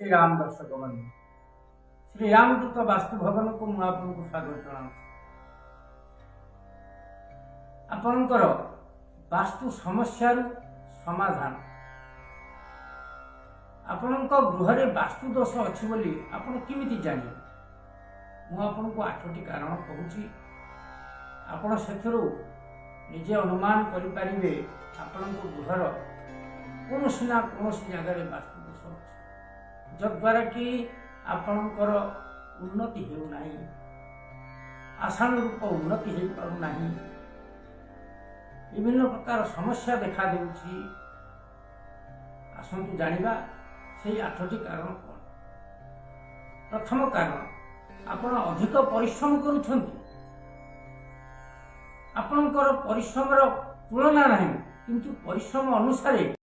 ଶ୍ରୀରାମ। ଦର୍ଶକ ବନ୍ଧୁ, ଶ୍ରୀରାମଦୂତ ବାସ୍ତୁ ଭବନକୁ ମୁଁ ଆପଣଙ୍କୁ ସ୍ୱାଗତ ଜଣାଉଛି। ଆପଣଙ୍କର ବାସ୍ତୁ ସମସ୍ୟାରୁ ସମାଧାନ। ଆପଣଙ୍କ ଗୃହରେ ବାସ୍ତୁ ଦୋଷ ଅଛି ବୋଲି ଆପଣ କେମିତି ଜାଣିବେ? ମୁଁ ଆପଣଙ୍କୁ ଆଠଟି କାରଣ କହୁଛି, ଆପଣ ସେଥିରୁ ନିଜେ ଅନୁମାନ କରିପାରିବେ ଆପଣଙ୍କ ଗୃହର କୌଣସି ନା କୌଣସି ଜାଗାରେ ବାସ୍ତୁ ଦୋଷ ଅଛି, ଯଦ୍ୱାରା କି ଆପଣଙ୍କର ଉନ୍ନତି ହେଉନାହିଁ, ଆଶାନୁରୂପ ଉନ୍ନତି ହୋଇପାରୁନାହିଁ, ବିଭିନ୍ନ ପ୍ରକାର ସମସ୍ୟା ଦେଖାଦେଉଛି। ଆସନ୍ତୁ ଜାଣିବା ସେଇ ଆଠଟି କାରଣ କ'ଣ। ପ୍ରଥମ କାରଣ, ଆପଣ ଅଧିକ ପରିଶ୍ରମ କରୁଛନ୍ତି। ଆପଣଙ୍କର ପରିଶ୍ରମର ତୁଳନା ନାହିଁ, କିନ୍ତୁ ପରିଶ୍ରମ ଅନୁସାରେ